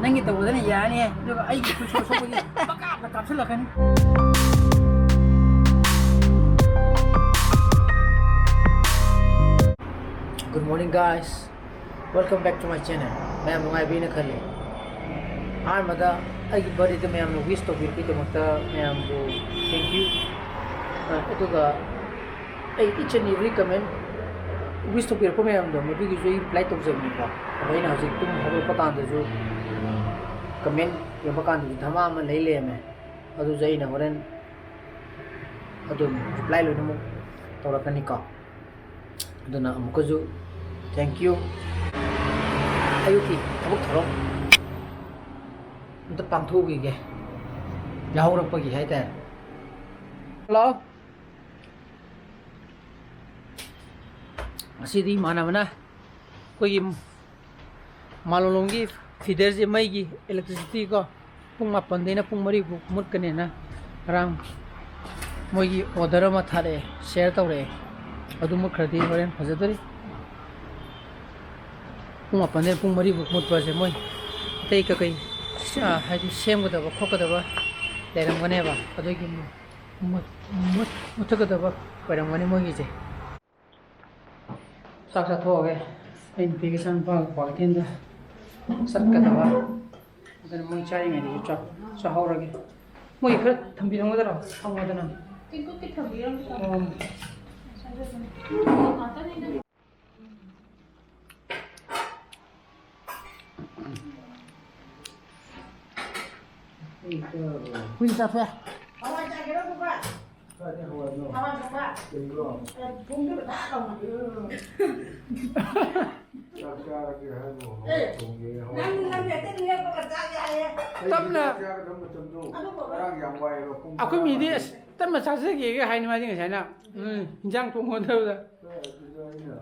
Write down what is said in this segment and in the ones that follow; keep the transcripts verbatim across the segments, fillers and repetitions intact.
ꯅꯪꯒꯤ ꯇꯧꯕꯗꯅ ꯌꯥꯅꯤ, ꯑꯗꯨꯒ ꯑꯩꯒꯤ ꯈꯨꯠ ꯁꯣꯛ ꯁꯣꯛꯄꯗꯤ ꯄꯪꯀꯥꯞꯇ ꯀꯥꯞꯁꯤꯜꯂꯛꯀꯅꯤ꯫ Good morning, guys. Welcome back to my channel. ꯃꯌꯥꯝ ꯅꯨꯡꯉꯥꯏꯕꯤꯅ ꯈꯜꯂꯤ꯫ ꯑꯍꯥꯟꯕꯗ ꯑꯩꯒꯤ birthdayꯗ ꯃꯌꯥꯝꯅ wish ꯇꯧꯕꯤꯔꯛꯄꯒꯤꯗꯃꯛꯇ ꯃꯌꯥꯝꯕꯨ thank you꯫ ꯑ, ꯑꯗꯨꯒ ꯑꯩ each and every comment wish ꯇꯧꯕꯤꯔꯛꯄ ꯃꯌꯥꯝꯗꯣ, ꯃꯗꯨꯒꯤꯁꯨ ꯑꯩ reply ꯇꯧꯖꯕꯅꯤꯀꯣ꯫ ꯑꯗꯣ ꯑꯩꯅ ꯍꯧꯖꯤꯛ ꯇꯨꯝ ꯍꯧꯒꯠꯂꯛꯄ ꯀꯥꯟꯗꯁꯨ comment ꯌꯦꯡꯕ ꯀꯥꯟꯗꯁꯨ ꯙꯃꯥ ꯑꯃ ꯂꯩ ꯂꯩꯔꯝꯃꯦ꯫ ꯑꯗꯨꯁꯨ ꯑꯩꯅ ꯍꯣꯔꯦꯟ ꯑꯗꯨꯝ reply ꯂꯣꯏꯅꯃꯛ ꯇꯧꯔꯛꯀꯅꯤꯀꯣ꯫ ꯑꯗꯨꯅ ꯑꯃꯨꯛꯀꯁꯨ thank you꯫ ꯑꯌꯨꯛꯀꯤ ꯊꯕꯛ ꯊꯧꯔꯝ ꯑꯝꯇ ꯄꯥꯡꯊꯣꯛꯎꯈꯤꯒꯦ, ꯌꯥꯍꯧꯔꯛꯄꯒꯤ ꯍꯥꯏꯇꯥꯔꯦ꯫ ꯍꯜꯂꯣ꯫ ꯉꯁꯤꯗꯤ ꯏꯃꯥꯟꯅꯕꯅ ꯑꯩꯈꯣꯏꯒꯤ ꯃꯥꯂꯣꯝꯂꯣꯝꯒꯤ feederꯁꯦ ꯃꯩꯒꯤ electricity ꯀꯣ, ꯄꯨꯡ ꯃꯥꯄꯟꯗꯩꯅ ꯄꯨꯡ ꯃꯔꯤꯐꯥꯎ ꯃꯨꯠꯀꯅꯦꯅ ꯉꯔꯥꯡ ꯃꯣꯏꯒꯤ order ꯑꯃ ꯊꯥꯔꯛꯑꯦ, share ꯇꯧꯔꯛꯑꯦ꯫ ꯑꯗꯨ ꯃꯨꯠꯈ꯭ꯔꯗꯤ ꯍꯣꯔꯦꯟ ꯐꯖꯗꯣꯔꯤ꯫ ꯄꯨꯡ ꯃꯥꯄꯟꯗꯩꯅ ꯄꯨꯡ ꯃꯔꯤꯐꯥꯎ ꯃꯨꯠꯄꯁꯦ ꯃꯣꯏ ꯑꯇꯩ ꯀꯩꯀꯩ, ꯑ, ꯍꯥꯏꯗꯤ ꯁꯦꯝꯒꯗꯕ ꯈꯣꯠꯀꯗꯕ ꯂꯩꯔꯝꯒꯅꯦꯕ, ꯑꯗꯨꯒꯤ ꯃꯨꯠ-, ꯃꯨꯠ-, ꯃꯨꯠꯊꯠꯀꯗꯕ ꯑꯣꯏꯔꯝꯒꯅꯤ ꯃꯣꯏꯒꯤꯁꯦ꯫ ꯆꯥꯛ ꯆꯥꯊꯣꯛꯑꯒꯦ꯫ ꯑꯩ ꯅꯨꯄꯤꯒ ꯏꯆꯥꯅꯨꯄꯥꯒ ꯀ꯭ꯋꯥꯀꯩꯊꯦꯜꯗ ꯆꯠꯀꯗꯕ꯫ ꯑꯗꯨꯅ ꯃꯣꯏ ꯆꯥꯔꯤꯉꯩꯗꯁꯨ ꯆꯥ-, ꯆꯥꯍꯧꯔꯒꯦ꯫ ꯃꯣꯏ ꯈꯔ ꯊꯝꯕꯤꯔꯝꯒꯗ꯭ꯔꯣ? ꯊꯝꯃꯣꯗꯅ꯫ ꯇꯤꯡꯀꯨꯞꯇꯤ ꯊꯝꯕꯤꯔꯝꯒꯦ꯫ ꯑꯣ꯫ ꯍꯨꯏ ꯆꯥꯊꯣꯛꯑꯦ꯫ ꯆꯥꯛ ꯆꯥꯔꯒꯦ ꯍꯥꯏꯔꯣ? ꯍꯋꯥꯏ ꯊꯣꯡꯉꯦ, ꯍꯋꯥꯏ꯫ ꯇꯞꯅ꯫ ꯆꯥꯛ ꯆꯥꯒꯗꯕ ꯃꯇꯝꯗꯣ ꯉꯔꯥꯡ ꯌꯥꯝ ꯋꯥꯏꯑꯦꯕ, ꯄꯨꯡ ꯑꯩꯈꯣꯏ ꯃꯤꯗꯤ ꯇꯔꯥꯃꯥꯊꯣꯏ꯫ ꯑꯁ, ꯇꯞꯅ ꯆꯥꯖꯒꯦꯒ ꯍꯥꯏꯅꯤ ꯃꯥꯗꯤ ꯉꯁꯥꯏꯅ꯫ ꯎꯝ, ꯏꯟꯖꯥꯡ ꯊꯣꯡ ꯍꯣꯠꯅꯕꯗ꯫ ꯍꯣꯏ, ꯑꯗꯨꯗ ꯑꯩꯅ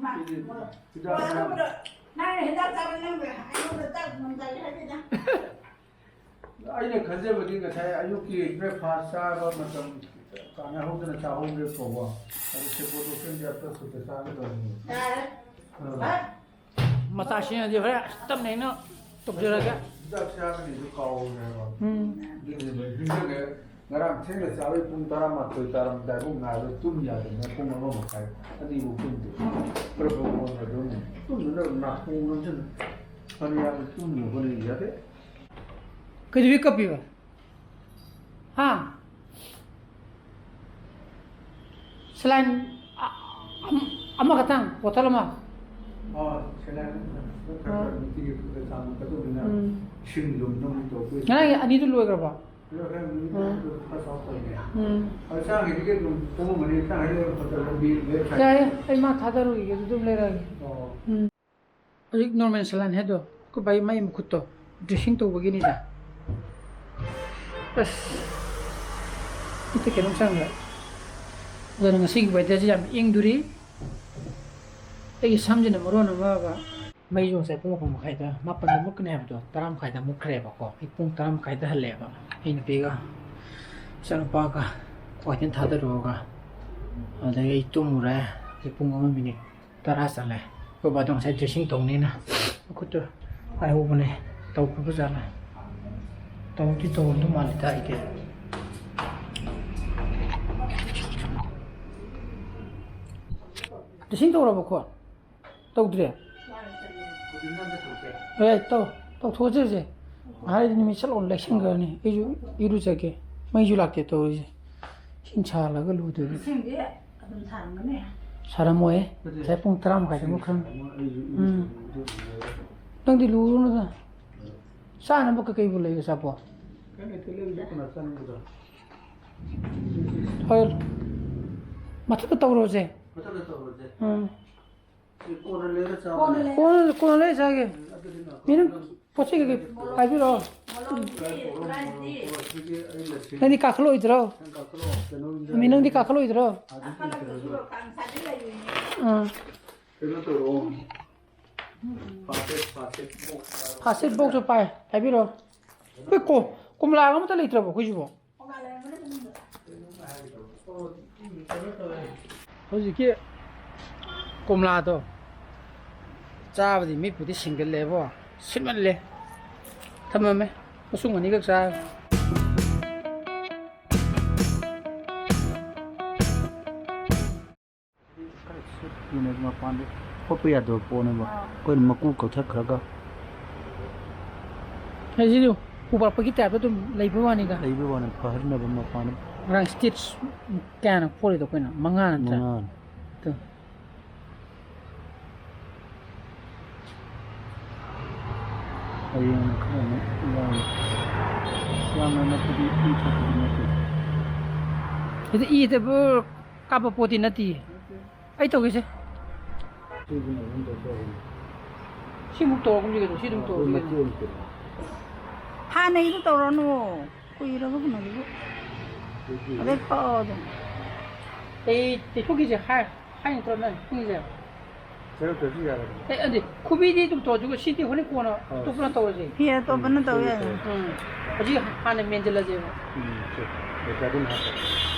ꯃꯥ, ꯁꯤꯗꯤ ꯍꯣꯏ꯫ ꯍꯤꯗꯥꯛ ꯍꯣꯏ, ꯃꯌꯥꯝ ꯑꯗꯨꯕꯨꯗ ꯅꯪꯅ ꯍꯤꯗꯥꯛ ꯆꯥꯕ ꯅꯪꯅ ꯑꯩꯉꯣꯟꯗ ꯆꯥꯛ ꯉꯝꯗꯔꯦ ꯍꯥꯏꯗꯨꯅ꯫ ꯑꯩꯅ ꯈꯟꯖꯕꯗꯤ ꯉꯁꯥꯏ ꯑꯌꯨꯛꯀꯤ breakfast ꯆꯥꯕ ꯃꯇꯝ ꯀꯥꯟꯅꯍꯧꯗꯅ ꯆꯥꯍꯧꯗ꯭ꯔꯦ ꯀꯧꯕ꯫ ꯑꯗꯨ ꯁꯦꯕꯣꯠꯇꯣ ꯈꯪꯗꯦ ꯑꯝꯇ ꯈꯨꯠꯇ ꯆꯥꯒꯗꯕꯅꯤ꯫ ꯌꯥꯔꯦ꯫ ꯑꯥ꯫ ꯍꯣꯏ꯫ ꯃꯆꯥꯁꯤꯡꯅꯗꯤ ꯍꯣꯔꯦꯟ ꯇꯞꯅ ꯏꯪꯅ ꯇꯧꯖꯔꯒꯦ꯫ ꯆꯥꯛ ꯆꯥꯒꯅꯤꯁꯨ ꯀꯥꯎꯔꯦ ꯍꯥꯏꯕ꯫ ꯎꯝ꯫ ꯑꯗꯨꯅꯦꯕ, ꯅꯤꯡꯁꯤꯡꯉꯦ꯫ ꯉꯔꯥꯡ ꯊꯦꯡꯅ ꯆꯥꯕꯩ ꯄꯨꯡ ꯇꯔꯥꯃꯥꯊꯣꯏ ꯇꯥꯔꯝꯗꯥꯏꯐꯥꯎ ꯉꯥꯏꯕ, ꯇꯨꯝ ꯌꯥꯗꯗꯅ ꯄꯨꯡ ꯑꯃ ꯃꯈꯥꯏ, ꯑꯅꯤꯐꯥꯎ ꯇꯨꯝꯗꯦ꯫ ꯈꯔ ꯈꯔ ꯐꯣꯟ ꯑꯗꯨꯝ ꯇꯨꯝꯗꯅ ꯅꯥꯀꯣꯡ ꯅꯝꯁꯤꯟ ꯐꯅꯌꯥꯝ ꯇꯨꯝꯅꯕ ꯍꯣꯠꯅꯩ, ꯌꯥꯗꯦ꯫ ꯀꯩꯗꯧꯕꯩ ꯀꯞꯄꯤꯕ? ꯍꯥ? Saline ꯑ-, ꯑꯝ-, ꯑꯃꯈꯛꯇꯪ, bottle ꯑꯃ? ꯑꯣ, saline ꯈꯔ ꯈꯔ ꯑꯥ꯫ ꯅꯨꯡꯇꯤꯒꯤ ꯈꯔ ꯈꯔ ꯆꯥꯡ ꯀꯠꯇꯧꯅꯤꯅ ꯎꯝ꯫ ꯏꯁꯤꯡ ꯂꯨꯝꯅꯕ ꯇꯧꯗꯣꯏꯅꯤ꯫ ꯉꯔꯥꯡꯒꯤ ꯑꯅꯤꯗꯨ ꯂꯣꯏꯈ꯭ꯔꯕꯣ? ꯂꯣꯏꯈ꯭ꯔꯦ, ꯅꯨꯃꯤꯠ ꯎꯝ꯫ ꯈꯔ ꯆꯥꯎ ꯇꯧꯔꯤꯅꯦ꯫ ꯎꯝ꯫ ꯑꯗꯣ ꯆꯥꯡꯒꯤꯗꯤ ꯑꯗꯨꯝ ꯄꯨꯡ ꯑꯃ ꯑꯅꯤ ꯆꯥꯡꯒꯤꯗꯤ ꯑꯗꯨꯝ ꯈꯔ ꯈꯔ ꯂꯝꯕꯤ ꯂꯦꯞ ꯁꯥꯏ꯫ ꯌꯥꯏꯌꯦ, ꯑꯩ ꯃꯥ ꯊꯥꯗꯔꯨꯈꯤꯒꯦ, ꯑꯗꯨ ꯑꯗꯨꯝ ꯂꯩꯔꯛꯑꯒꯦ꯫ ꯑꯣ꯫ ꯎꯝ꯫ ꯍꯧꯖꯤꯛ normal saline ꯍꯥꯏꯗꯣ, ꯑꯩꯈꯣꯏ ꯕꯥꯏ ꯃꯥꯏ ꯃꯈꯨꯠꯇꯣ dressing ꯇꯧꯕꯒꯤꯅꯤꯗ꯫ ꯑꯁ, ꯃꯤꯠꯇ ꯀꯩꯅꯣꯝ ꯆꯪꯈ꯭ꯔꯦ꯫ ꯑꯗꯨꯅ ꯉꯁꯤꯒꯤ weatherꯁꯤ ꯌꯥꯝ ꯏꯪꯗꯣꯔꯤ꯫ ꯑꯩꯒꯤ ꯁꯝꯁꯤꯅ ꯃꯔꯣꯟ ꯑꯃꯕ꯫ ꯃꯩꯁꯨ ꯉꯁꯥꯏ ꯄꯨꯡ ꯃꯥꯄꯟ ꯃꯈꯥꯏꯗ, ꯃꯥꯄꯟꯗ ꯃꯨꯠꯀꯅꯤ ꯍꯥꯏꯕꯗꯣ, ꯇꯔꯥ ꯃꯈꯥꯏꯗ ꯃꯨꯠꯈ꯭ꯔꯦꯕꯀꯣ꯫ ꯑꯩ ꯄꯨꯡ ꯇꯔꯥ ꯃꯈꯥꯏꯗ ꯍꯜꯂꯛꯑꯦꯕ꯫ ꯑꯩ ꯅꯨꯄꯤꯒ ꯏꯆꯥꯅꯨꯄꯥꯒ ꯀ꯭ꯋꯥꯀꯩꯊꯦꯜ ꯊꯥꯗꯔꯨꯔꯒ, ꯑꯗꯒꯤ ꯑꯩ ꯇꯨꯝꯃꯨꯔꯦ꯫ ꯑꯗꯩ ꯄꯨꯡ ꯑꯃ ꯃꯤꯅꯤꯠ ꯇꯔꯥ ꯆꯠꯂꯦ꯫ ꯑꯩꯈꯣꯏ ꯕꯥꯗꯣ ꯉꯁꯥꯏ dressing ꯇꯧꯅꯤꯅ ꯃꯈꯨꯠꯇꯨ ꯍꯥꯏꯍꯧꯕꯅꯦ, ꯇꯧꯈ꯭ꯔꯕ ꯖꯥꯠꯂ? ꯇꯧꯗꯤ ꯇꯧꯔꯝꯗꯧ ꯃꯥꯜꯂꯤꯗ ꯑꯩꯗꯤ꯫ Dressing ꯇꯧꯔꯕ ꯈꯣꯠ? ꯇꯧꯗ꯭ꯔꯤ? ꯑꯦ, ꯇꯧ-, ꯇꯧꯊꯣꯛꯑꯁꯦ ꯍꯧꯖꯤꯛ꯫ ꯍꯥꯏꯗꯤ ꯅꯨꯃꯤꯠ ꯁꯠ ꯂꯥꯎꯅ ꯂꯩꯁꯟꯈ꯭ꯔꯅꯤ꯫ ꯑꯩꯁꯨ ꯏꯔꯨꯖꯒꯦ꯫ ꯃꯩꯁꯨ ꯂꯥꯛꯇꯦ ꯇꯧꯔꯤꯁꯦ꯫ ꯏꯁꯤꯡ ꯁꯥꯍꯜꯂꯒ ꯂꯨꯗꯣꯏꯅꯤ꯫ ꯏꯁꯤꯡꯗꯤ ꯑꯗꯨꯝ ꯁꯥꯔꯝꯒꯅꯤ꯫ ꯁꯥꯔꯝꯃꯣꯏ꯫ ꯅꯠꯇꯦ꯫ ꯉꯁꯥꯏ ꯄꯨꯡ ꯇꯔꯥ ꯃꯈꯥꯏꯗ ꯏꯁꯤꯡ ꯃꯨꯠꯈ꯭ꯔꯅꯤ꯫ ꯁꯥꯔꯝꯃꯣꯏ꯫ ꯑꯩꯁꯨ ꯎꯝ꯫ ꯏꯔꯨꯖꯕ ꯂꯨꯖꯕ ꯂꯣꯏꯔꯦ꯫ ꯅꯪꯗꯤ ꯂꯨꯔꯨꯅꯨꯗ꯫ ꯆꯥꯅꯕ ꯀꯩꯀꯩꯕꯨ ꯂꯩ ꯑꯆꯥꯄꯣꯠ? ꯀꯩꯝ ꯂꯩꯇꯦ, ꯂꯩꯔꯁꯨ ꯀꯅꯥ ꯆꯥꯅꯤꯡꯕꯗꯣ? ꯍꯣꯏ꯫ ꯃꯊꯛꯇ ꯇꯧꯔꯣꯁꯦ꯫ ꯃꯊꯛꯇ ꯇꯧꯔꯁꯦ꯫ ꯎꯝ꯫ ꯁꯤ ꯀꯣꯟꯅ ꯂꯩꯔ ꯆꯥꯕꯅꯦ꯫ ꯀꯣꯟꯅ ꯂꯩ-, ꯀꯣꯟꯅ, ꯀꯣꯟꯅ ꯂꯩꯔ ꯆꯥꯒꯦ꯫ ꯎꯝ, ꯑꯗꯨꯗꯤ ꯉꯥꯏꯈꯣ꯫ ꯃꯤ ꯅꯪ ꯄꯣꯠ ꯆꯩ ꯀꯩꯀꯩ ꯄꯥꯏꯕꯤꯔꯛꯑꯣ꯫ ꯃꯣꯔꯣꯛ, ꯃꯣꯔꯣꯛ, ꯃꯣꯔꯣꯛ, ꯁꯤꯗꯤ ꯑꯩꯅ ꯁꯤ-, ꯅꯪꯗꯤ ꯀꯥꯈꯠꯂꯛꯑꯣꯏꯗ꯭ꯔꯣ? ꯅꯪ ꯀꯥꯈꯠꯂꯛꯑꯣ, ꯀꯩꯅꯣ ꯃꯤ ꯅꯪꯗꯤ ꯀꯥꯈꯠꯂꯛꯑꯣꯏꯗ꯭ꯔꯣ? ꯑꯗꯨꯗꯤ ꯀꯩꯅꯣ ꯇꯧꯔꯣ꯫ ꯑꯥ꯫ ꯀꯩꯅꯣ ꯇꯧꯔꯣ꯫ ꯐꯥꯁꯦꯠ, ꯐꯥꯁꯦꯠ ꯕꯣꯛꯁ꯫ ꯐꯥꯁꯦꯠ ꯕꯣꯛꯁꯁꯨ ꯄꯥꯏ-, ꯄꯥꯏꯕꯤꯔꯛꯑꯣ꯫ ꯑꯩꯈꯣꯏ ꯀꯣ-, ꯀꯣꯝꯂꯥꯒ ꯑꯃꯠꯇ ꯂꯩꯇ꯭ꯔꯕꯣ ꯑꯩꯈꯣꯏꯁꯤꯕꯣ? ꯍꯧꯖꯤꯛꯀꯤ ꯀꯣꯝꯂꯥꯗꯣ ꯆꯥꯕꯗꯤ ꯃꯤꯠꯄꯨꯗꯤ ꯁꯤꯡꯒꯜꯂꯦꯕꯣ, ꯁꯤꯟꯃꯜꯂꯦ꯫ ꯊꯝꯃꯝꯃꯦ꯫ ꯃꯁꯨꯡ ꯑꯅꯤꯈꯛ ꯆꯥꯔꯒ꯫ ꯈꯔ ꯁꯤꯠꯄꯅꯦ ꯃꯄꯥꯟꯗ ꯈꯣꯠꯄ ꯌꯥꯗꯕ ꯄꯣꯠꯅꯦꯕ꯫ ꯑꯥ꯫ ꯑꯩꯈꯣꯏꯅ ꯃꯀꯨ ꯀꯛꯊꯠꯈ꯭ꯔꯒ꯫ ꯍꯥꯏꯁꯤꯗꯤ ꯄꯨꯕꯥꯛꯄꯒꯤ type ꯇ ꯑꯗꯨꯝ ꯂꯩꯕ ꯋꯥꯅꯤꯗ꯫ ꯂꯩꯕ ꯋꯥꯅꯤ, ꯐꯍꯟꯅꯕ ꯃꯄꯥꯟꯗ꯫ ꯉꯔꯥꯡ stitch ꯀꯌꯥꯅꯣ ꯐꯣꯜꯂꯤꯗꯣ ꯑꯩꯈꯣꯏꯅ? ꯃꯉꯥ ꯅꯠꯇ꯭ꯔꯥ? ꯃꯉꯥꯅꯤ꯫ ꯑꯗꯨ꯫ ꯍꯌꯦꯡ ꯈꯔ ꯑꯃꯨꯛ ꯌꯥꯝꯅ, ꯌꯥꯝꯅ ꯅꯠꯇꯗꯤ ꯏ ꯊꯣꯛꯄꯗꯤ ꯅꯠꯇꯦ꯫ ꯑꯗꯨ ꯏ ꯊꯣꯛꯄ ꯀꯥꯞꯄ ꯄꯣꯠꯇꯤ ꯅꯠꯇꯤꯌꯦ꯫ ꯅꯠꯇꯦ꯫ ꯑꯩ ꯇꯧꯒꯦꯁꯦ꯫ ꯁꯤꯗꯤ ꯑꯗꯨꯝ ꯇꯧꯊꯣꯛꯑꯣ꯫ ꯁꯤꯃꯨꯛ ꯇꯧꯔꯒꯨꯝꯁꯤ ꯀꯩꯅꯣ, ꯁꯤ ꯑꯗꯨꯝ ꯑꯗꯨ ꯇꯧꯔꯁꯤ ꯃꯇꯦꯛ ꯀꯩꯅꯣ꯫ ꯑꯃ ꯇꯧꯔꯣ꯫ ꯍꯥꯟꯅꯒꯤꯗꯣ ꯇꯧꯔꯅꯨ꯫ ꯀꯨꯏꯔꯕ ꯀꯩꯅꯣꯗꯨꯕꯨ꯫ ꯑꯗꯨꯗꯤ ꯑꯗꯩ ꯀꯛꯑꯣ ꯑꯗꯨꯝ꯫ ꯑꯩ ꯇꯩꯊꯣꯛꯈꯤꯁꯦ ꯍꯥꯏ꯫ ꯍꯥꯏ ꯅꯠꯇ꯭ꯔꯣ ꯅꯪ ꯄꯨꯡꯁꯦ? ꯆꯠꯂꯛꯇ꯭ꯔꯁꯨ ꯌꯥꯔꯦ꯫ ꯑꯦ, ꯑꯗꯨꯗꯤ ꯈꯨꯕꯤꯗꯤ ꯑꯗꯨꯝ ꯇꯧꯔꯁꯤꯀꯣ, ꯁꯤꯗꯤ ꯍꯣꯔꯦꯟ ꯀꯣꯟꯅ ꯑꯥ꯫ ꯑꯇꯣꯞꯄꯅ ꯇꯧꯔꯁꯤ꯫ ꯐꯤ ꯑꯇꯣꯞꯄꯅ ꯎꯝ, ꯇꯧ ꯐꯤ ꯌꯥꯏꯅ꯫ ꯇꯧꯔꯁꯤ꯫ ꯎꯝ꯫ ꯍꯧꯖꯤꯛ ꯍꯥꯟꯅ ꯃꯦꯟꯁꯤꯜꯂꯁꯦꯕ꯫ ꯎꯝ, ꯁꯦ꯫ ꯂꯩꯇ꯭ꯔꯗꯤ ꯉꯥꯏꯍꯥꯛ꯫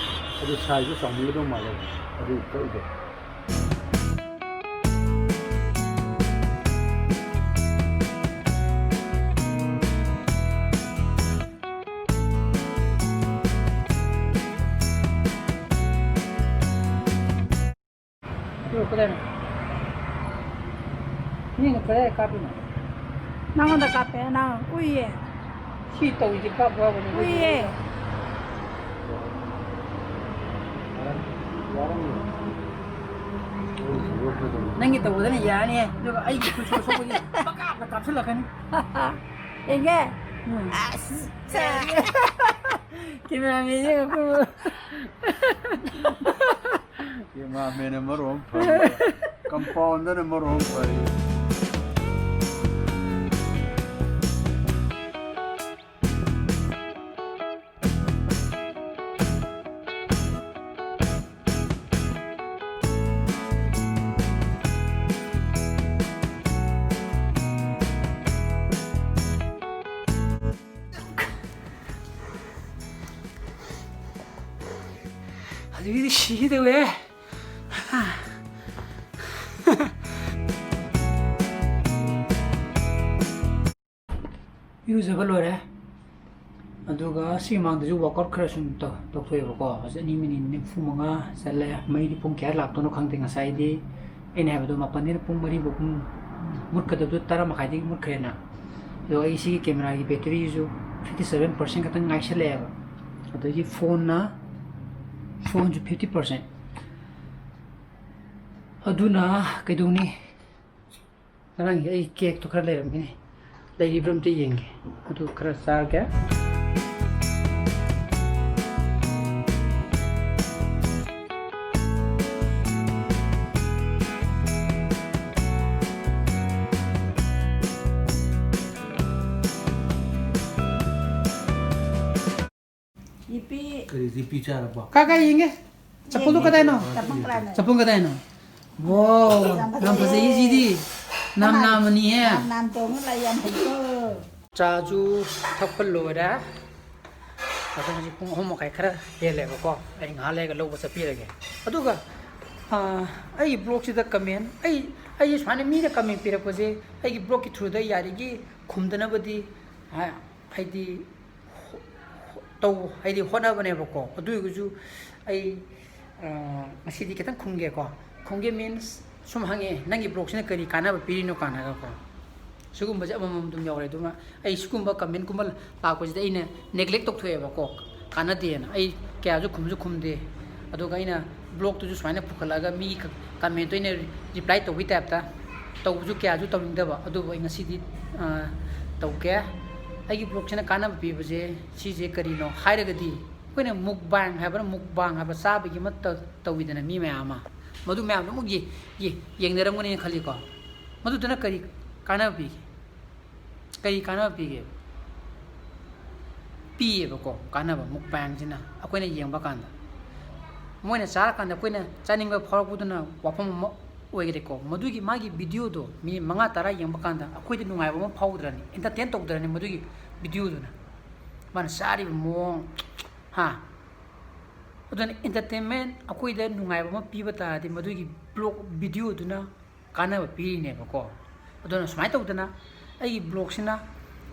ꯑꯗꯨ size ꯁꯨ ꯆꯥꯎꯃꯟꯒꯗꯧ ꯃꯥꯜꯂꯦ꯫ ꯑꯗꯨ ꯀꯛꯏꯗꯣ꯫ ꯀꯗꯥꯏꯅꯣ? ꯃꯤꯅ ꯀꯗꯥꯏ ꯀꯥꯞꯄꯤꯅꯣ? ꯅꯪꯉꯣꯟꯗ ꯀꯥꯞꯄꯦ, ꯅꯪ ꯎꯏꯌꯦ꯫ ꯁꯤ ꯇꯧꯔꯤꯁꯦ ꯀꯥꯞꯄꯨ ꯍꯥꯏꯕꯅꯤ꯫ ꯎꯏꯌꯦ꯫ ꯅꯪꯒꯤ ꯇꯧꯕꯗꯅ ꯌꯥꯅꯤ, ꯑꯗꯨꯒ ꯑꯩꯒꯤ ꯈꯨꯠ ꯁꯣꯛ ꯁꯣꯛꯄꯗꯤ ꯄꯪꯀꯥꯞꯇ ꯀꯥꯞꯁꯤꯜꯂꯛꯀꯅꯤ꯫ ꯌꯦꯡꯒꯦ? ꯎꯝ꯫ ꯑꯁ, ꯁꯦ꯫ Cameraman ꯁꯦ ꯑꯩꯈꯣꯏꯕꯨ꯫ Cameraman ꯅ ꯃꯔꯣꯟ ꯑꯃ ꯐꯔꯤ, compound ꯅ ꯃꯔꯣꯟ ꯑꯃ ꯐꯔꯤ꯫ ꯍꯧꯖꯤꯛꯀꯤꯗꯤ ꯁꯤꯒꯦ ꯇꯧꯋꯦ꯫ ꯏꯔꯨꯖꯕ ꯂꯣꯏꯔꯦ꯫ ꯑꯗꯨꯒ ꯁꯤ ꯃꯃꯥꯡꯗꯁꯨ workout ꯈꯔ ꯁꯨꯝ ꯇꯧ-, ꯇꯧꯊꯣꯛꯑꯦꯕꯀꯣ꯫ ꯍꯧꯖꯤꯛ ꯑꯅꯤ ꯃꯤꯅꯤꯠ ꯅꯤꯐꯨ ꯃꯉꯥ ꯆꯠꯂꯦ꯫ ꯃꯩꯗꯤ ꯄꯨꯡ ꯀꯌꯥ ꯂꯥꯛꯇꯣꯏꯅꯣ ꯈꯪꯗꯦ꯫ ꯉꯁꯥꯏꯗꯤ ꯑꯩꯅ ꯍꯥꯏꯕꯗꯣ ꯃꯥꯄꯟꯗꯩꯅ ꯄꯨꯡ ꯃꯔꯤꯐꯥꯎ ꯄꯨꯡ ꯃꯨꯠꯀꯗꯕꯗꯣ ꯇꯔꯥ ꯃꯈꯥꯏꯗꯒꯤ ꯃꯨꯠꯈ꯭ꯔꯦꯅ꯫ ꯑꯗꯣ ꯑꯩ ꯁꯤꯒꯤ camera ꯒꯤ battery ꯁꯨ fifty seven percent ꯈꯛꯇꯪ ꯉꯥꯏꯁꯜꯂꯛꯑꯦꯕ꯫ ꯑꯗꯒꯤ phone ꯅ, phone ꯁꯨ fifty percent꯫ ꯑꯗꯨꯅ ꯀꯩꯗꯧꯅꯤ? ꯉꯔꯥꯡꯒꯤ ꯑꯩ cake ꯇꯣ ꯈꯔ ꯂꯩꯔꯝꯒꯅꯤ, ꯂꯩꯔꯤꯕ꯭ꯔꯥ ꯑꯝꯇ ꯌꯦꯡꯒꯦ꯫ ꯑꯗꯨ ꯈꯔ ꯆꯥꯒꯦ꯫ ꯏꯄꯤ꯫ ꯀꯔꯤ ꯏꯄꯤ ꯆꯥꯔꯕꯣ? ꯀꯥ, ꯀꯥ, ꯌꯦꯡꯒꯦ꯫ ꯆꯄꯜꯗꯣ ꯀꯗꯥꯏꯅꯣ? ꯆꯄꯜ ꯀꯗꯥꯏꯅꯣ? ꯆꯄꯜ ꯀꯗꯥꯏꯅꯣ? ꯋꯥꯎ, ꯌꯥꯝ ꯌꯥꯝ ꯐꯖꯩꯌꯦ꯫ ꯐꯖꯩꯌꯦ ꯁꯤꯗꯤ꯫ ꯅꯥꯝ ꯅꯥꯝ ꯅꯥꯝꯃꯅꯤꯍꯦ꯫ ꯅꯥꯝ ꯅꯥꯝ ꯇꯣꯡꯉ ꯂꯩ, ꯌꯥꯝ ꯐꯩꯀꯣ꯫ ꯆꯥꯁꯨ ꯊꯛꯄ ꯂꯣꯏꯔꯦ꯫ ꯑꯗꯣ ꯍꯧꯖꯤꯛ ꯄꯨꯡ ꯑꯍꯨꯝ ꯃꯈꯥꯏ ꯈꯔ ꯍꯦꯜꯂꯦꯕꯀꯣ꯫ ꯑꯩ ꯉꯥꯏꯍꯥꯛ ꯂꯩꯔꯒ ꯂꯧꯕ ꯆꯠꯄꯤꯔꯒꯦ꯫ ꯑꯗꯨꯒ, ꯑꯥ, ꯑꯩꯒꯤ vlog ꯁꯤꯗ comment, ꯑꯩ, ꯑꯩꯁꯦ ꯁꯨꯃꯥꯏꯅ ꯃꯤꯅ comment ꯄꯤꯔꯛꯄꯁꯦ ꯑꯩꯒꯤ vlog ꯀꯤ through ꯗ ꯌꯥꯔꯤꯒꯤ ꯈꯨꯝꯗꯅꯕꯗꯤ, ꯍꯥ-, ꯍꯥꯏꯗꯤ, ꯍꯣ-, ꯍꯣ-, ꯇꯧ-, ꯍꯥꯏꯗꯤ ꯍꯣꯠꯅꯕꯅꯦꯕꯀꯣ꯫ ꯑꯗꯨ ꯑꯣꯏꯔꯒꯁꯨ ꯑꯩ, ꯑ, ꯉꯁꯤꯗꯤ ꯈꯤꯇꯪ ꯈꯨꯝꯒꯦꯀꯣ꯫ ꯈꯨꯝꯒꯦ means ꯁꯨꯝ ꯍꯪꯉꯛꯑꯦ, "ꯅꯪꯒꯤ vlog ꯁꯤꯅ ꯀꯔꯤ ꯀꯥꯟꯅꯕ ꯄꯤꯔꯤꯅꯣ?" ꯀꯥꯟꯅꯒꯀꯣ꯫ ꯁꯤꯒꯨꯝꯕꯁꯦ ꯑꯃꯃꯝ ꯑꯗꯨꯝ ꯌꯥꯎꯔꯦ꯫ ꯑꯗꯨꯅ ꯑꯩ ꯁꯤꯒꯨꯝꯕ comment ꯀꯨꯝꯕ ꯂꯥꯛꯄꯁꯤꯗ ꯑꯩꯅ neglect ꯇꯧꯊꯣꯛꯑꯦꯕꯀꯣ, ꯀꯥꯟꯅꯗꯦꯅ꯫ ꯑꯩ ꯀꯌꯥꯁꯨ ꯈꯨꯝꯁꯨ ꯈꯨꯝꯗꯦ꯫ ꯑꯗꯨꯒ ꯑꯩꯅ vlog ꯇꯨꯁꯨ ꯁꯨꯃꯥꯏꯅ ꯄꯨꯈꯠꯂꯛꯑꯒ ꯃꯤꯒꯤ ꯀ-, comment ꯇ ꯑꯩꯅ reply ꯇꯧꯕꯒꯤ type ꯇ ꯇꯧꯕꯁꯨ ꯀꯌꯥꯁꯨ ꯇꯧꯅꯤꯡꯗꯕ꯫ ꯑꯗꯨꯕꯨ ꯑꯩ ꯉꯁꯤꯗꯤ, ꯑ, ꯇꯧꯒꯦ꯫ ꯑꯩꯒꯤ vlog ꯁꯤꯅ ꯀꯥꯟꯅꯕ ꯄꯤꯕꯁꯦ ꯁꯤꯁꯦ ꯀꯔꯤꯅꯣ ꯍꯥꯏꯔꯒꯗꯤ, ꯑꯩꯈꯣꯏꯅ mukbang ꯍꯥꯏꯕ꯭ꯔꯥ, mukbang ꯍꯥꯏꯕ ꯆꯥꯕꯒꯤ ꯑꯃ ꯇ-, ꯇꯧꯋꯤꯗꯅ ꯃꯤ ꯃꯌꯥꯝ ꯑꯃ, ꯃꯗꯨ ꯃꯌꯥꯝꯗꯣ ꯑꯃꯨꯛ ꯌꯦ-, ꯌꯦ-, ꯌꯦꯡꯅꯔꯝꯒꯅꯤꯅ ꯈꯜꯂꯤꯀꯣ꯫ ꯃꯗꯨꯗꯨꯅ ꯀꯔꯤ ꯀꯥꯟꯅꯕ ꯄꯤꯒꯦ? ꯀꯔꯤ ꯀꯥꯟꯅꯕ ꯄꯤꯒꯦ? ꯄꯤꯌꯦꯕꯀꯣ ꯀꯥꯟꯅꯕ꯫ Mukbang ꯁꯤꯅ ꯑꯩꯈꯣꯏꯅ ꯌꯦꯡꯕ ꯀꯥꯟꯗ, ꯃꯣꯏꯅ ꯆꯥꯔꯀꯥꯟꯗ ꯑꯩꯈꯣꯏꯅ ꯆꯥꯅꯤꯡꯕ ꯐꯥꯎꯔꯛꯄꯗꯨꯅ ꯋꯥꯐꯝ ꯑꯃ ꯑꯣꯏꯈ꯭ꯔꯦꯀꯣ꯫ ꯃꯗꯨꯒꯤ ꯃꯥꯒꯤ video ꯗꯣ minute ꯃꯉꯥ ꯇꯔꯥ ꯌꯦꯡꯕ ꯀꯥꯟꯗ ꯑꯩꯈꯣꯏꯗ ꯅꯨꯡꯉꯥꯏꯕ ꯑꯃ ꯐꯥꯎꯗ꯭ꯔꯅꯤ, entertain ꯇꯧꯗ꯭ꯔꯅꯤ ꯃꯗꯨꯒꯤ video ꯗꯨꯅ? ꯃꯥꯅ ꯆꯥꯔꯤꯕ ꯃꯑꯣꯡ, ꯍꯥ? ꯑꯗꯨꯅ entertainment ꯑꯩꯈꯣꯏꯗ ꯅꯨꯡꯉꯥꯏꯕ ꯑꯃ ꯄꯤꯕ ꯇꯥꯔꯗꯤ ꯃꯗꯨꯒꯤ vlog video ꯗꯨꯅ ꯀꯥꯟꯅꯕ ꯄꯤꯔꯤꯅꯦꯕꯀꯣ꯫ ꯑꯗꯨꯅ ꯁꯨꯃꯥꯏꯅ ꯇꯧꯗꯅ ꯑꯩꯒꯤ vlog ꯁꯤꯅ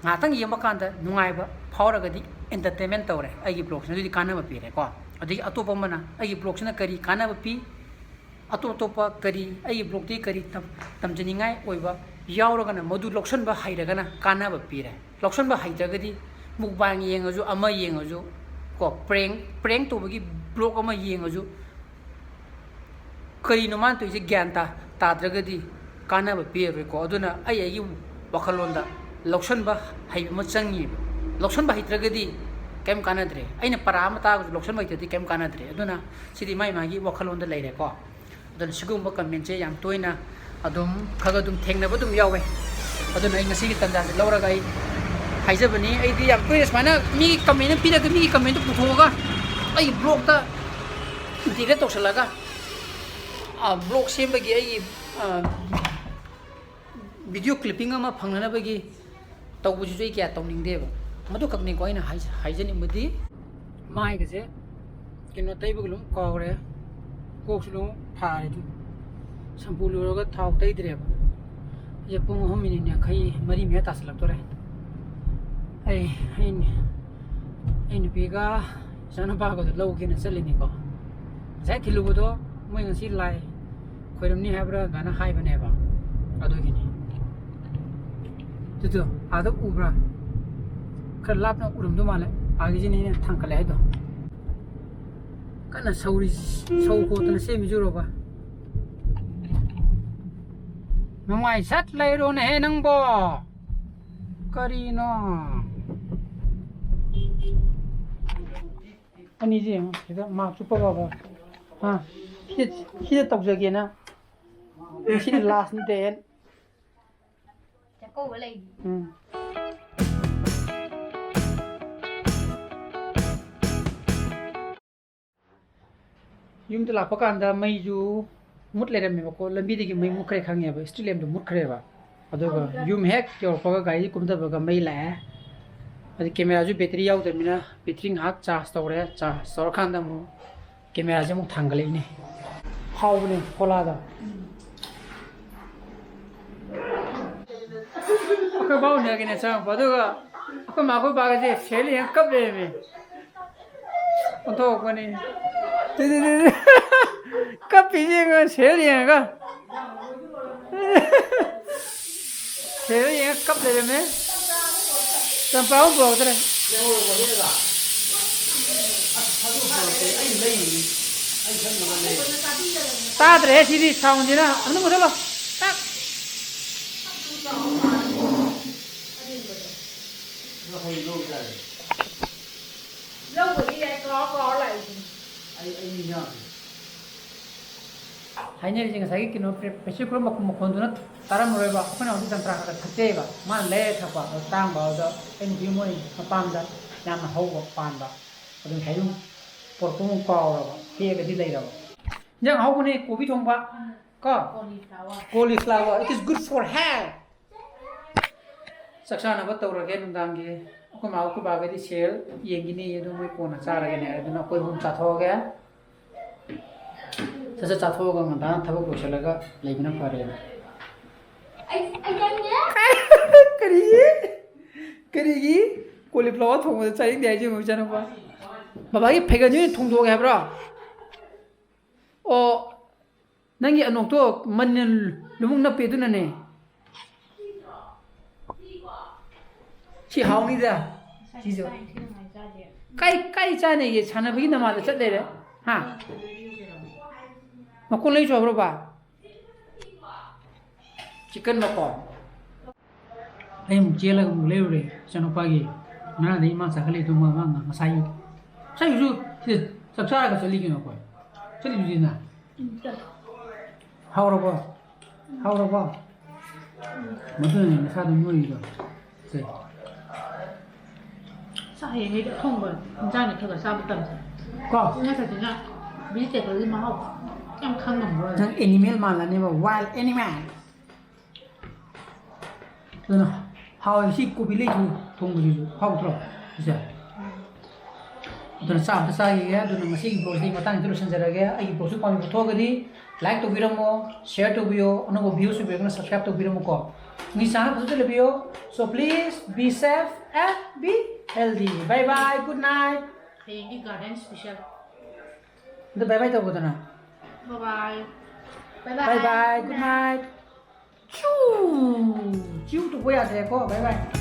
ꯉꯥꯏꯍꯥꯛꯇꯪ ꯌꯦꯡꯕ ꯀꯥꯟꯗ ꯅꯨꯡꯉꯥꯏꯕ ꯐꯥꯎꯔꯒꯗꯤ entertainment ꯇꯧꯔꯦ ꯑꯩꯒꯤ vlogꯁꯤꯅ, ꯑꯗꯨꯗꯤ ꯀꯥꯟꯅꯕ ꯄꯤꯔꯦꯀꯣ꯫ ꯑꯗꯒꯤ ꯑꯇꯣꯞꯄ ꯑꯃꯅ ꯑꯩꯒꯤ vlogꯁꯤꯅ ꯀꯔꯤ ꯀꯥꯟꯅꯕ ꯄꯤ, ꯑꯇꯣꯞ ꯑꯇꯣꯞꯄ ꯀꯔꯤ, ꯑꯩꯒꯤ vlogꯇꯒꯤ ꯀꯔꯤ ꯇꯝ-, ꯇꯝꯖꯅꯤꯡꯉꯥꯏ ꯑꯣꯏꯕ ꯌꯥꯎꯔꯒꯅ ꯃꯗꯨ ꯂꯧꯁꯟꯕ ꯍꯩꯔꯒꯅ ꯀꯥꯟꯅꯕ ꯄꯤꯔꯦ꯫ ꯂꯧꯁꯟꯕ ꯍꯩꯇ꯭ꯔꯒꯗꯤ mukbang ꯌꯦꯡꯉꯁꯨ, ꯑꯃ ꯌꯦꯡꯉꯁꯨ ꯀꯣ, prank, prank ꯇꯧꯕꯒꯤ vlog ꯑꯃ ꯌꯦꯡꯉꯁꯨ, ꯀꯔꯤꯅꯣ ꯃꯥꯅ ꯇꯧꯔꯤꯁꯦ ꯒ꯭ꯌꯥꯟ ꯇꯥ-, ꯇꯥꯗ꯭ꯔꯒꯗꯤ ꯀꯥꯟꯅꯕ ꯄꯤꯔꯔꯣꯏꯀꯣ꯫ ꯑꯗꯨꯅ ꯑꯩ ꯑꯩꯒꯤ ꯋꯥꯈꯜꯂꯣꯟꯗ ꯂꯧꯁꯟꯕ ꯍꯩꯕ ꯑꯃ ꯆꯪꯉꯤꯕ꯫ ꯂꯧꯁꯟꯕ ꯍꯩꯇ꯭ꯔꯒꯗꯤ ꯀꯩꯝ ꯀꯥꯟꯅꯗ꯭ꯔꯦ꯫ ꯑꯩꯅ ꯄꯔꯥ ꯑꯃ ꯇꯥꯕꯁꯨ ꯂꯧꯁꯟꯕ ꯍꯩꯇ꯭ꯔꯗꯤ ꯀꯩꯝ ꯀꯥꯟꯅꯗ꯭ꯔꯦ꯫ ꯑꯗꯨꯅ ꯁꯤꯗꯤ ꯃꯥꯏ ꯃꯥꯒꯤ ꯋꯥꯈꯜꯂꯣꯟꯗ ꯂꯩꯔꯦꯀꯣ꯫ ꯑꯗꯨꯅ ꯁꯤꯒꯨꯝꯕ commentꯁꯦ ꯌꯥꯝ ꯇꯣꯏꯅ ꯑꯗꯨꯝ ꯈꯔ ꯑꯗꯨꯝ ꯊꯦꯡꯅꯕ ꯑꯗꯨꯝ ꯌꯥꯎꯋꯦ꯫ ꯑꯗꯨꯅ ꯑꯩ ꯉꯁꯤꯒꯤ ꯇꯥꯟꯖꯥꯁꯦ ꯂꯧꯔꯒ ꯑꯩ ꯍꯥꯏꯖꯕꯅꯤ꯫ ꯑꯩꯗꯤ ꯌꯥꯝ ꯇꯣꯏꯅ ꯁꯨꯃꯥꯏꯅ ꯃꯤꯒꯤ comment ꯑꯃ ꯄꯤꯔꯒ, ꯃꯤꯒꯤ commentꯇꯣ ꯄꯨꯊꯣꯛꯑꯒ ꯑꯩꯒꯤ vlogꯇ integrate ꯇꯧꯁꯜꯂꯒ, ꯑ, vlog ꯁꯦꯝꯕꯒꯤ ꯑꯩꯒꯤ, ꯑ, video clipping ꯑꯃ ꯐꯪꯅꯅꯕꯒꯤ ꯇꯧꯕꯁꯤꯁꯨ ꯑꯩ ꯀꯌꯥ ꯇꯧꯅꯤꯡꯗꯦꯕ꯫ ꯃꯗꯨꯈꯛꯅꯤꯀꯣ ꯑꯩꯅ ꯍꯥꯏꯖ-, ꯍꯥꯏꯖꯅꯤꯡꯕꯗꯤ꯫ ꯃꯥꯏꯒꯁꯦ ꯀꯩꯅꯣ ꯇꯩꯕꯒ ꯂꯣꯏ ꯀꯥꯎꯔꯦ꯫ ꯀꯣꯛꯁꯨ ꯂꯣꯏ ꯐꯥꯔꯦ ꯑꯗꯨ꯫ ꯁꯝꯄꯨ ꯂꯣꯏꯔꯒ ꯊꯥꯎ ꯇꯩꯗ꯭ꯔꯦꯕ꯫ ꯍꯧꯖꯤꯛ ꯄꯨꯡ ꯑꯍꯨꯝ ꯃꯤꯅꯤꯠ ꯌꯥꯡꯈꯩ ꯃꯔꯤ ꯃꯌꯥ ꯇꯥꯁꯜꯂꯛꯇꯣꯔꯦ꯫ ꯑꯩ, ꯑꯩ, ꯑꯩ ꯅꯨꯄꯤꯒ ꯏꯆꯥꯅꯨꯄꯥꯒꯗꯣ ꯂꯧꯒꯦꯅ ꯆꯠꯂꯤꯅꯤꯀꯣ꯫ ꯉꯁꯥꯏ ꯊꯤꯜꯂꯨꯕꯗꯣ ꯃꯣꯏ ꯉꯁꯤ ꯂꯥꯏ ꯈꯣꯏꯔꯝꯅꯤ ꯍꯥꯏꯕ꯭ꯔꯥ ꯑꯗꯨꯃꯥꯏꯅ ꯍꯥꯏꯕꯅꯦꯕ꯫ ꯑꯗꯨꯒꯤꯅꯤ꯫ ꯑꯗꯨꯗꯣ ꯑꯥꯗ ꯎꯕ꯭ꯔꯥ? ꯈꯔ ꯂꯥꯞꯅ ꯎꯔꯝꯗꯧ ꯃꯥꯜꯂꯦ꯫ ꯑꯥꯒꯤꯁꯤꯅꯦ ꯑꯩꯅ ꯊꯥꯡꯒꯠꯂꯦ ꯍꯥꯏꯗꯣ꯫ ꯀꯟꯅ ꯁꯧꯔꯤ, ꯁꯧ ꯈꯣꯠꯇꯅ ꯁꯦꯝꯃꯤꯁꯨ ꯎꯔꯣꯕ꯫ ꯅꯨꯡꯉꯥꯏ ꯁꯠ ꯂꯩꯔꯣꯅꯦꯍꯦ ꯅꯪꯕꯣ꯫ ꯀꯔꯤꯅꯣ? ꯑꯅꯤꯁꯦ ꯌꯦꯡꯉꯣ, ꯁꯤꯗ ꯃꯥꯛꯁ ꯎꯞꯄ ꯕꯕꯥ꯫ ꯍꯥ? ꯁꯤꯗ, ꯁꯤꯗ ꯇꯧꯖꯒꯦꯅ꯫ ꯁꯤꯅ lastꯅꯤ ꯗꯦꯟ꯫ ꯆꯥꯛꯀꯧꯕ ꯂꯩ꯫ ꯎꯝ꯫ ꯌꯨꯝꯗ ꯂꯥꯛꯄ ꯀꯥꯟꯗ ꯃꯩꯁꯨ ꯃꯨꯠ ꯂꯩꯔꯝꯃꯦꯕꯀꯣ, ꯂꯝꯕꯤꯗꯒꯤ ꯃꯩ ꯃꯨꯠꯈ꯭ꯔꯦ ꯈꯪꯉꯦꯕ, street lampꯗꯣ ꯃꯨꯠꯈ꯭ꯔꯦꯕ꯫ ꯑꯗꯨꯒ ꯌꯨꯝ ꯍꯦꯛ ꯌꯧꯔꯛꯄꯒ ꯒꯥꯔꯤ ꯀꯨꯝꯊꯕꯒ ꯃꯩ ꯂꯥꯛꯑꯦ꯫ ꯑꯗꯩ cameraꯁꯨ battery ꯌꯥꯎꯗꯕꯅꯤꯅ battery ꯉꯥꯏꯍꯥꯛ charge ꯇꯧꯔꯦ, charge ꯇꯧꯔꯀꯥꯟꯗ ꯑꯃꯨꯛ cameraꯁꯦ ꯑꯃꯨꯛ ꯊꯥꯡꯒꯠꯂꯛꯏꯅꯦ꯫ ꯍꯥꯎꯕꯅꯦ ꯀꯣꯂꯥꯗꯣ꯫ ꯑꯩꯈꯣꯏ ꯕꯥꯎꯅꯒꯤꯅꯦ ꯆꯪꯉꯛꯄ, ꯑꯗꯨꯒ ꯑꯩꯈꯣꯏ ꯃꯥ ꯑꯩꯈꯣꯏ ꯕꯥꯒꯁꯦ ꯁꯦꯜ ꯌꯦꯡꯉ ꯀꯞ ꯂꯩꯔꯝꯃꯦ꯫ ꯑꯣꯟꯊꯣꯛꯄꯅꯤ꯫ ꯇꯨ, ꯇꯨ, ꯇꯨ, ꯇꯨ꯫ ꯀꯞꯄꯤꯁꯦ ꯌꯦꯡꯉꯣ, ꯁꯦꯜ ꯌꯦꯡꯉꯒ꯫ ꯁꯦꯜ ꯌꯦꯡꯉ ꯀꯞ ꯂꯩꯔꯝꯃꯦ꯫ ꯆꯝꯄ꯭ꯔꯥ ꯑꯃ ꯄꯨꯔꯛꯇ꯭ꯔꯦ꯫ ꯇꯥꯗ꯭ꯔꯦꯍꯦ ꯁꯤꯗꯤ ꯁꯥꯎꯟꯁꯤꯅ꯫ ꯑꯝꯇ ꯃꯨꯊꯠꯂꯣ꯫ ꯇꯥꯛ꯫ ꯂꯧꯕꯗꯤ ꯌꯥꯏ, ꯀꯥꯎ ꯀꯥꯎ ꯂꯥꯛꯏꯁꯤꯅꯤ꯫ ꯑꯩ, ꯑꯩ ꯅꯤꯡꯁꯤꯡꯉꯛꯀꯦ꯫ ꯍꯥꯏꯅꯔꯤꯁꯦ ꯉꯁꯥꯏꯒꯤ ꯀꯩꯅꯣ, ꯄ꯭ꯔꯦ-, pressure cooker ꯃꯈꯣꯟ, ꯃꯈꯣꯟꯗꯨꯅ ꯇꯥꯔꯝꯃꯔꯣꯏꯕ꯫ ꯑꯩꯈꯣꯏꯅ ꯍꯧꯖꯤꯛ ꯆꯝꯄ꯭ꯔꯥ ꯈꯔ ꯈꯔ ꯊꯛꯆꯩꯑꯕ꯫ ꯃꯥꯅ ꯂꯩꯔ ꯊꯛꯄ, ꯑꯗꯣ ꯇꯥꯡꯕ, ꯑꯗꯨꯗ ꯑꯩ ꯅꯨꯄꯤ ꯃꯣꯏ ꯃꯄꯥꯝꯗ ꯌꯥꯝꯅ ꯍꯧꯕ ꯄꯥꯟꯕ꯫ ꯑꯗꯨ ꯉꯁꯥꯏ ꯑꯗꯨꯝ ꯄꯣꯔꯛꯄ ꯑꯃꯨꯛ ꯀꯥꯎꯔꯕ, ꯍꯦꯛꯑꯒꯗꯤ ꯂꯩꯔꯕ꯫ ꯏꯟꯖꯥꯡ ꯑꯍꯥꯎꯕꯅꯦ, ꯀꯣꯕꯤ ꯊꯣꯡꯕ ꯀꯣ꯫ Cauliflower, it is good for health꯫ ꯆꯥꯛ ꯆꯥꯅꯕ ꯇꯧꯔꯒꯦ ꯅꯨꯡꯗꯥꯡꯒꯤ꯫ ꯑꯩꯈꯣꯏ ꯃꯥ ꯑꯩꯈꯣꯏ ꯕꯥꯒꯗꯤ ꯁꯦꯜ ꯌꯦꯡꯈꯤꯅꯤ, ꯑꯗꯨ ꯃꯣꯏ ꯀꯣꯟꯅ ꯆꯥꯔꯒꯦꯅꯦ꯫ ꯑꯗꯨꯅ ꯑꯩꯈꯣꯏ ꯑꯍꯨꯝ ꯆꯥꯊꯣꯛꯑꯒꯦ꯫ ꯁꯠ ꯁꯠ ꯆꯥꯊꯣꯛꯑꯒ ꯉꯟꯇꯥꯅ ꯊꯕꯛ ꯂꯣꯏꯁꯤꯜꯂꯒ ꯂꯩꯕꯅ ꯐꯔꯦꯅ꯫ ꯀꯔꯤꯒꯤ? ꯀꯔꯤꯒꯤ? Cauliflower ꯊꯣꯡꯕꯗ ꯆꯥꯅꯤꯡꯗꯦ ꯍꯥꯏꯁꯦ ꯌꯦꯡꯉꯨ ꯏꯆꯥꯅꯨꯄꯥ꯫ ꯕꯕꯥꯒꯤ ꯐꯩꯒꯟꯁꯦ ꯑꯣꯏꯅ ꯊꯣꯡꯗꯣꯛꯑꯒꯦ ꯍꯥꯏꯕ꯭ꯔꯣ? ꯑꯣ, ꯅꯪꯒꯤ ꯑꯅꯣꯛꯇꯣ ꯃꯟꯅ ꯂꯨꯃꯨꯛ ꯅꯞꯄꯦ ꯑꯗꯨꯅꯅꯦ꯫ ꯁꯤ ꯍꯥꯎꯅꯤꯗ꯫ ꯁꯤꯁꯨ꯫ ꯀꯥꯏ, ꯀꯥꯏ ꯆꯥꯅꯤꯒꯦ? ꯁꯥꯟꯅꯕꯒꯤ ꯅꯃꯥꯗ ꯆꯠ ꯂꯩꯔꯦ꯫ ꯍꯥ? ꯃꯀꯣꯟ ꯂꯩꯁꯨ ꯍꯥꯏꯕ꯭ꯔꯣ, ꯕꯥ? Chicken ꯃꯀꯣꯟ꯫ ꯑꯩ ꯑꯃꯨꯛ ꯆꯦꯜꯂꯒ ꯑꯃꯨꯛ ꯂꯩꯔꯨꯔꯦ ꯏꯆꯥꯅꯨꯄꯥꯒꯤ꯫ ꯉꯔꯥꯡꯗꯩ ꯏꯃꯥ ꯆꯥꯈꯠꯂꯛꯏꯗꯣ ꯃꯥ, ꯃꯥ ꯉꯁꯥꯏ ꯑꯌꯨꯛ꯫ ꯉꯁꯥꯏ ꯑꯌꯨꯛꯁꯨ ꯁꯤꯗ ꯆꯥꯛ ꯆꯥꯔꯒ ꯆꯠꯂꯤ ꯀꯩꯅꯣ ꯑꯩꯈꯣꯏ꯫ ꯆꯠꯂꯤꯗꯨꯗꯤ ꯅ꯫ ꯎꯝ, ꯆꯠꯂꯤ꯫ ꯍꯥꯎꯔꯕꯣ? ꯍꯥꯎꯔꯕꯣ? ꯎꯝ꯫ ꯃꯗꯨꯅꯅꯦ ꯅꯁꯥꯗꯣ ꯅꯣꯏꯔꯤꯗꯣ꯫ ꯁꯦ꯫ ꯆꯥꯛ ꯍꯌꯦꯡꯉꯩꯗꯤ ꯑꯊꯣꯡꯕ ꯏꯟꯖꯥꯡꯅ ꯈꯔ ꯈꯔ ꯆꯥꯕ ꯇꯝꯁꯦ꯫ ꯀꯣ? ꯅꯠꯇ꯭ꯔꯗꯤꯅ vegetableꯒꯤ ꯃꯍꯥꯎ ꯌꯥꯝ ꯈꯪꯉꯝꯃꯔꯣꯏ꯫ ꯅꯪ animal ꯃꯥꯜꯂꯅꯦꯕ, wild animal꯫ ꯑꯗꯨꯅ ꯍꯥꯎꯋꯦ꯫ ꯁꯤ ꯀꯣꯕꯤ ꯂꯩ ꯊꯣꯡ-, ꯊꯣꯡꯕꯁꯤꯁꯨ ꯍꯥꯎꯇ꯭ꯔꯣ? ꯁꯤꯁꯦ꯫ ꯑꯗꯨꯅ ꯆꯥ ꯑꯝꯇ ꯆꯥꯈꯤꯒꯦ꯫ ꯑꯗꯨꯅ ꯉꯁꯤꯒꯤ vlogꯁꯤꯗꯤ ꯃꯇꯥꯡꯁꯤꯗ ꯂꯣꯏꯁꯤꯟꯖꯔꯒꯦ꯫ ꯑꯩꯒꯤ vlogꯁꯤ ꯄꯥꯝꯕꯤꯕ ꯊꯣꯛꯑꯒꯗꯤ like ꯇꯧꯕꯤꯔꯝꯃꯣ, share ꯇꯧꯕꯤꯌꯣ, ꯑꯅꯧꯕ views ꯑꯣꯏꯕꯤꯔꯒꯅ subscribe ꯇꯧꯕꯤꯔꯝꯃꯨꯀꯣ꯫ ꯅꯤꯁꯥ ꯐꯖꯅ ꯂꯩꯕꯤꯌꯣ꯫ So please be safe and be healthy. Bye bye, good night. ꯍꯌꯦꯡꯗꯤ garden special. ꯑꯗꯨ bye bye ꯇꯧꯕꯗꯅ꯫ Bye bye. Bye bye, good night. ꯆꯨ ꯆꯨ ꯇꯧꯕ ꯌꯥꯗ꯭ꯔꯦꯀꯣ꯫ Bye bye.